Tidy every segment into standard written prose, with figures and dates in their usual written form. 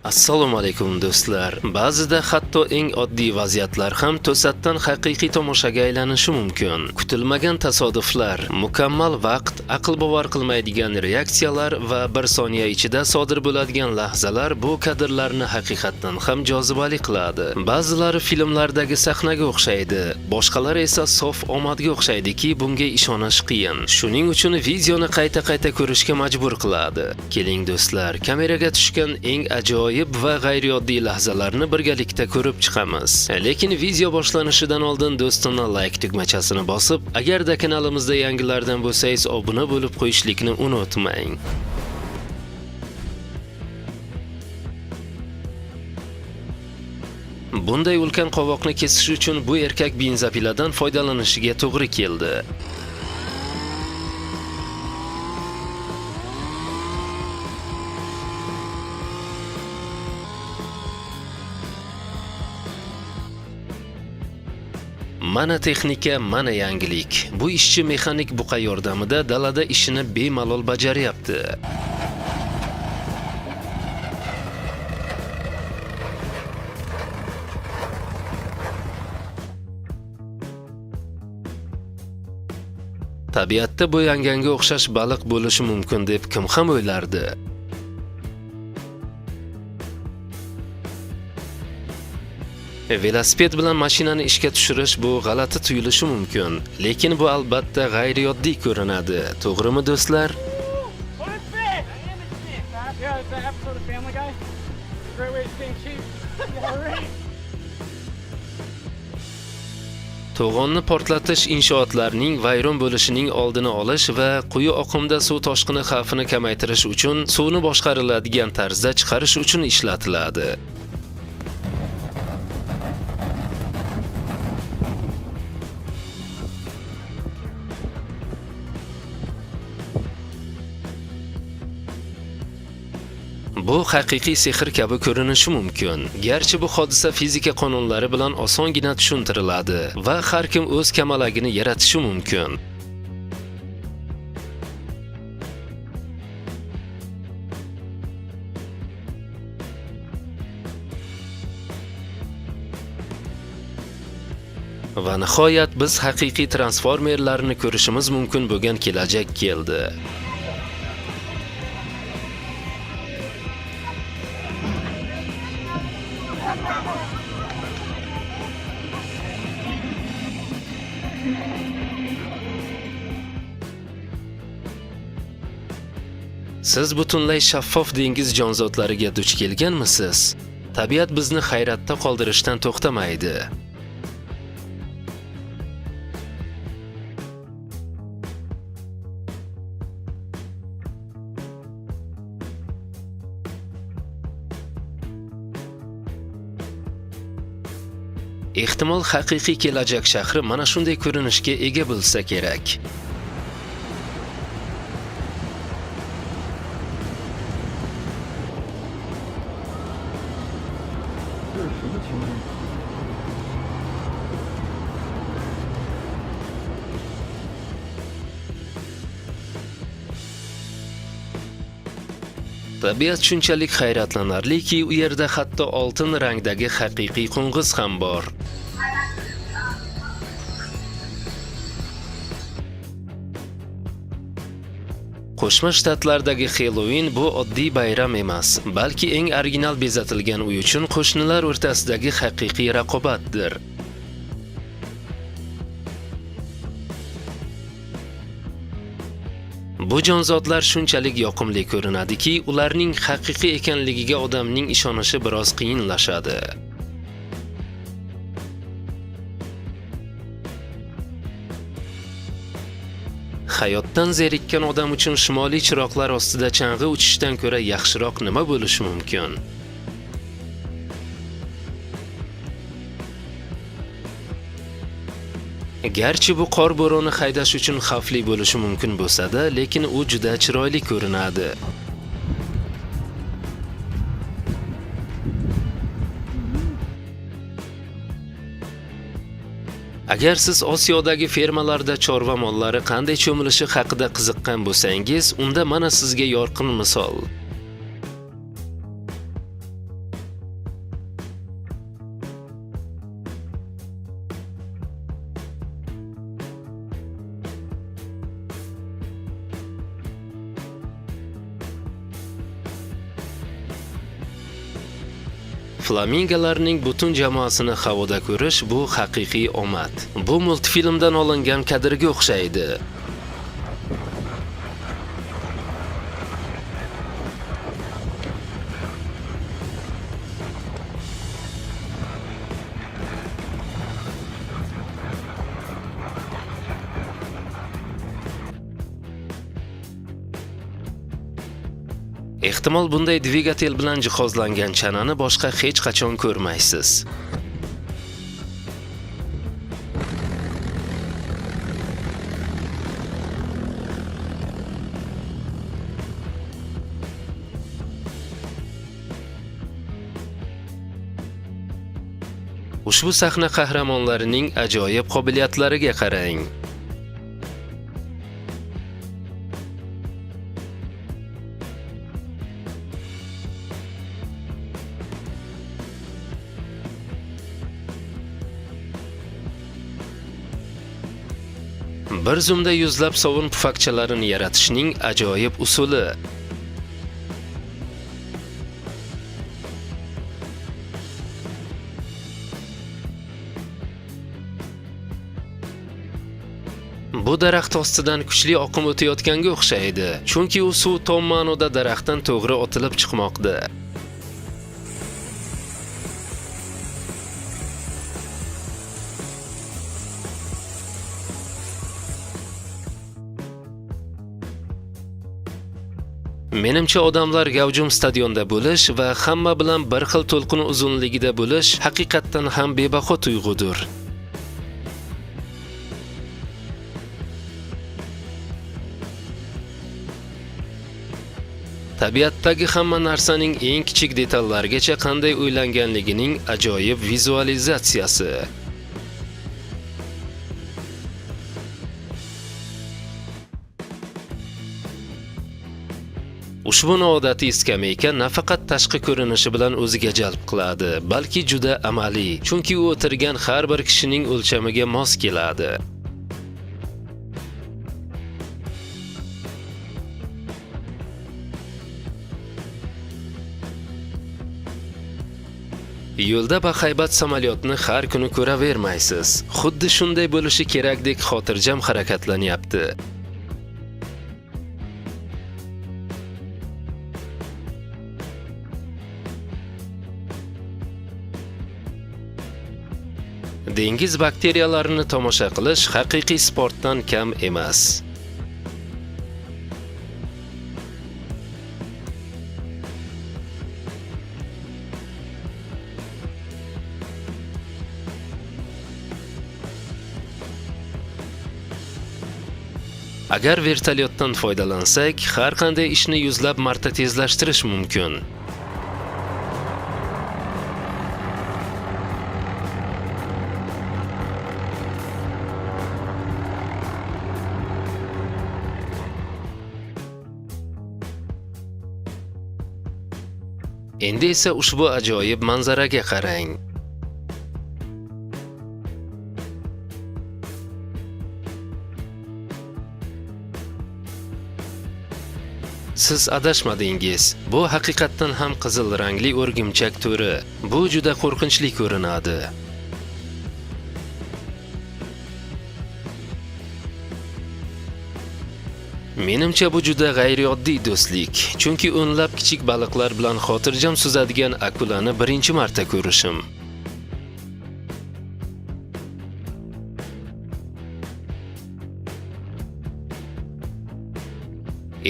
Assalomu alaykum do'stlar. Ba'zida hatto eng oddiy vaziyatlar ham to'satdan haqiqiy tomoshaga aylanishi mumkin. Kutilmagan tasodiflar, mukammal vaqt, aql bovar qilmaydigan reaksiyalar va bir soniya ichida sodir bo'ladigan lahzalar bu kadrlarni haqiqatdan ham jozibali qiladi. Ba'zilari filmlardagi sahnaga o'xshaydi, boshqalari esa sof omadga o'xshaydiki, bunga ishonish qiyin. Shuning uchun videoni qayta-qayta ko'rishga majbur qiladi. Keling do'stlar, kameraga tushgan eng ajoyib va g'ayrioddiy lahzalarni birgalikda ko'rib chiqamiz. Lekin video boshlanishidan oldin do'stona like tugmachasini bosib, agarda kanalimizda yangilardan bo'lsangiz, obuna bo'lib qo'yishlikni unutmang. Bunday ulkan qovoqni kesish uchun bu erkak benzopiladan foydalanishiga to'g'ri keldi. Mana texnika, mana yangilik. Bu ishchi mexanik buqa yordamida dalada ishini bemalol bajaryapti. Tabiatda bo'yanganga o'xshash baliq bo'lishi mumkin deb kim ham o'ylardi? Velosiped bilan mashinani ishga tushirish bu g'alati tuyulishi mumkin, lekin bu albatta g'ayrioddiy ko'rinadi. To'g'rimi do'stlar? What is fish? I am a fish. Yeah, it's an episode of Family Guy. Great way of staying cheap. Yeah, right. To'g'onni portlatish inshootlarning vayron bo'lishining oldini olish va quyi oqimda suv toshqini xavfini kamaytirish uchun suvni boshqariladigan tarzda chiqarish uchun ishlatiladi. Bu haqiqiy sehr kabi ko'rinishi mumkin. Garchi bu hodisa fizika qonunlari bilan osongina tushuntiriladi va har kim o'z kamalagini yaratishi mumkin. Va nihoyat biz haqiqiy transformerlarni ko'rishimiz mumkin bo'lgan kelajak keldi. Siz butunlay shaffof dengiz jonzotlariga duch kelganmisiz? Tabiat bizni hayratda qoldirishdan to'xtamaydi. Ehtimol haqiqiy kelajak shahri mana shunday ko'rinishga ega bo'lsa kerak. Tabiat shunchalik hayratlanarliki, u yerda hatto oltin rangdagi haqiqiy qo'ng'iz ham bor. Qo'shma Shtatlardagi Halloween bu oddiy bayram emas, balki eng original bezatilgan uy uchun qo'shnilar o'rtasidagi haqiqiy raqobatdir. Bu jonzotlar shunchalik yoqimli ko'rinadiki, ularning haqiqiy ekanligiga odamning ishonishi biroz qiyinlashadi. Hayotdan zerikkan odam uchun shimoliy chiroqlar ostida chang'i uchishdan ko'ra yaxshiroq nima bo'lishi mumkin? Garchi bu qor bo'roni haydash uchun xavfli bo'lishi mumkin bo'lsa-da, lekin u juda chiroyli ko'rinadi. Agar siz Osiyodagi fermalarda chorva mollari qanday cho'milishi haqida qiziqqan bo'lsangiz, unda mana sizga yorqin misol. Flamingolarning butun jamoasini havoda ko'rish bu haqiqiy omad. Bu multfilmdan olingan kadrga o'xshaydi. Ehtimol bunday dvigatel bilan jihozlangan chanani boshqa hech qachon ko'rmaysiz. Ushbu sahna qahramonlarining ajoyib qobiliyatlariga qarang. Bir zumda yuzlab sovun pufakchalarini yaratishning ajoyib usuli. Bu daraxt ostidan kuchli oqim o'tayotganga o'xshaydi, chunki u suv tom ma'noda daraxtdan to'g'ri otilib chiqmoqda. Menimcha odamlar gavjum stadionda bo'lish va hamma bilan bir xil to'lqin uzunligida bo'lish haqiqatdan ham bebaho tuyg'udir. Tabiatdagi hamma narsaning eng kichik detallarigacha qanday o'ylanganligining ajoyib vizualizatsiyasi. Ushbu noodatiy skameyka nafaqat tashqi ko'rinishi bilan o'ziga jalb qiladi, balki juda amaliy, chunki u o'tirgan har bir kishining o'lchamiga mos keladi. Yo'lda bahaybat samolyotni har kuni ko'ravermaysiz. Xuddi shunday bo'lishi kerakdek xotirjam harakatlanyapti. Dengiz bakteriyalarini tomosha qilish haqiqiy sportdan kam emas. Agar vertolyotdan foydalansak, har qanday ishni yuzlab marta tezlashtirish mumkin. Endi esa ushbu ajoyib manzaraga qarang. Siz adashmadingiz. Bu haqiqatdan ham qizil rangli o'rgimchak turi. Bu juda qo'rqinchli ko'rinadi. Menimcha bu juda g'ayrioddiy do'stlik, chunki o'nlab kichik baliqlar bilan xotirjam suzadigan akulani birinchi marta ko'rishim.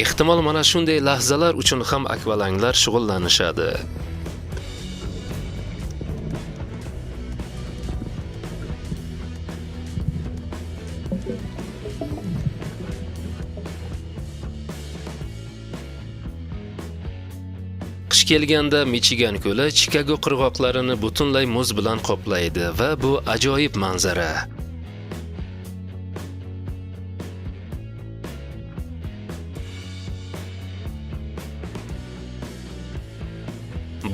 Ehtimol mana shunday lahzalar uchun ham akvalanglar shug'ullanishadi. Qish kelganda Michigan ko'li Chikago qirg'oqlarini butunlay muz bilan qoplaydi va bu ajoyib manzara.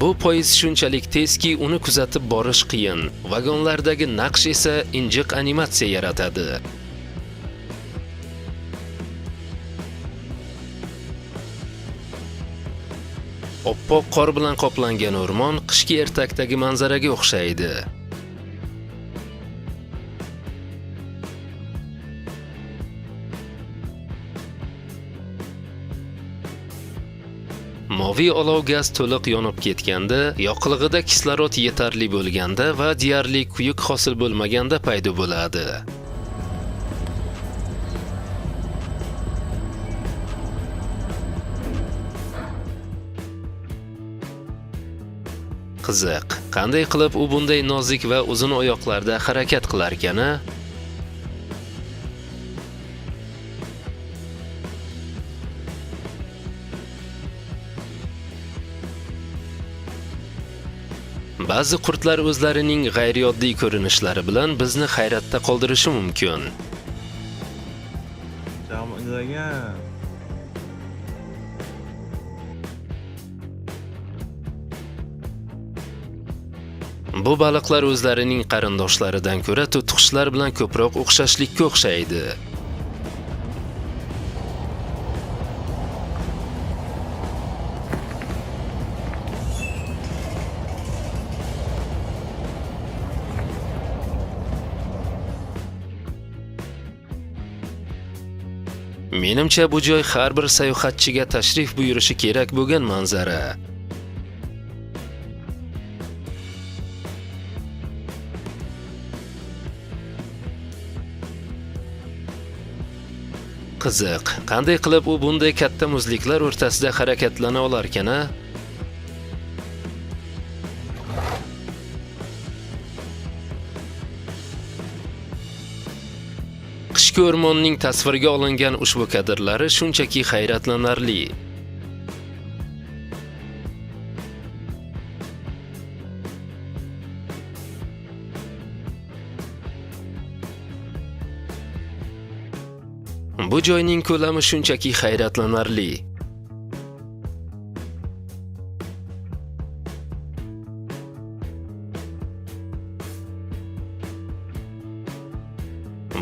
Bu poyezd shunchalik tezki, uni kuzatib borish qiyin. Vagonlardagi naqsh esa injiq animatsiya yaratadi. Oppoq qor bilan qoplangan o'rmon qishki ertakdagi manzaraga o'xshaydi. Moviy olov gaz to'liq yonib ketganda, yoqilg'ida kislorod yetarli bo'lganda va deyarli kuyuk hosil bo'lmaganda paydo bo'ladi. Qiziq, qanday qilib u bunday nozik va uzun oyoqlarda harakat qilarkan-a? Ba'zi qurtlar o'zlarining g'ayrioddiy ko'rinishlari bilan bizni hayratda qoldirishi mumkin. Chào mọi người nhá. Bu baliqlar o'zlarining qarindoshlaridan ko'ra to'tiqushlar bilan ko'proq o'xshashlikka o'xshaydi. Menimcha, bu joy har bir sayohatchiga tashrif buyurishi kerak bo'lgan manzara. Qiziq, qanday qilib u bunday katta muzliklar o'rtasida harakatlana olarkan-a? Qishki o'rmonning tasvirga olingan ushbu kadrlari shunchaki hayratlanarli. Bu joyning ko'lami shunchaki hayratlanarli.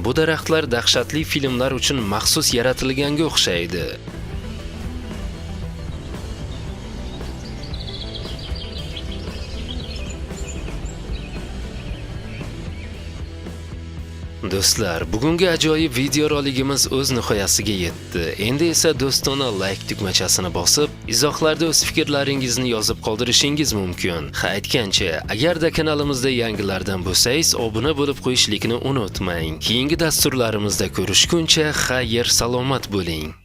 Bu daraxtlar dahshatli filmlar uchun maxsus yaratilganga o'xshaydi. Do'stlar, bugungi ajoyib videoroligimiz o'z nihoyasiga yetdi. Endi esa do'stona like tugmachasini bosib, izohlarda o'z fikrlaringizni yozib qoldirishingiz mumkin. Ha, aytgancha, agarda kanalimizda yangilardan bo'lsangiz, obuna bo'lib qo'yishlikni unutmang. Keyingi dasturlarimizda ko'rishguncha xayr salomat bo'ling.